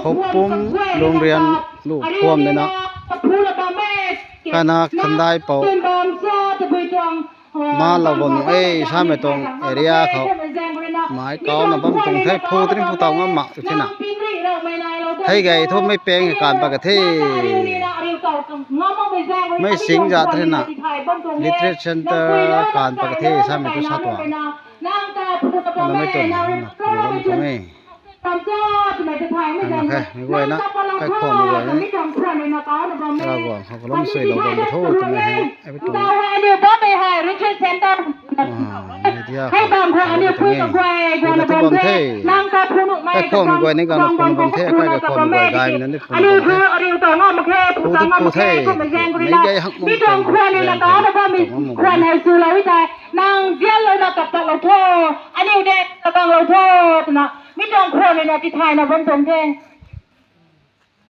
ຄົບປຸ້ມໂຮງຮຽນລູກພວມເດ້ເນາະ ຄະນະຄັນໄດເປົາ ມາລາວບົນເອ ຊາມໄປຕົງເອເຣຍເຂົາ ໝາຍເກົ້ານະ ບຳຕົງໄທພູ ຕະລິງພູເຕົາງາມະ ອຸທິນະ ໄທໄກທົ່ວໄມແປງການປະກະເທ ໄມສິງຈາຕະນະ ລິເທຣເຊັນເຕີ ການປະກະເທ ຊາມໄປຕຸຊາຕົວ ນະໄມຕົນ ນະໄມຕົນ ອັນນັ້ນແຄ່ມີໄວ້ນະ ໃກ້ຂອງມີໄວ້ນະ ລາວກວາງເຂົາກໍລົມຊ່ວຍລາວກວາງກະໂທດຕົວນີ້ໃຫ້ໄອ້ປະຕູ ໃຫ້ບາງເທື່ອອັນນີ້ຄຸຍກັບໄວ້ກວນນະບົນເທ ນາງກະຜູ້ນຸໄມ້ ໃກ້ຂອງມີໄວ້ໃນການນະຄົນນະບົນເທ ໃກ້ກັບຂອງມີໄວ້ກາຍມີນັ້ນເດ້ ອັນນີ້ຄືອັນນີ້ຕອງອອກມາແຄ່ຜູ້ຕາງອອກມາແມ່ໃຫຍ່ຮັກໝູ່ ມີຕອງຄວນນີ້ນະຕານະບໍ່ມີຄວນໃຫ້ຊື່ລາວວິໄທ ນາງຈຽນເລີຍນະກັບຕະລາວໂທ ອັນນີ້ເດຕະກັງລາວໂທນະ ມີຕອງຄວນນີ້ນະທີ່ໄທນະບົນຕົງເທ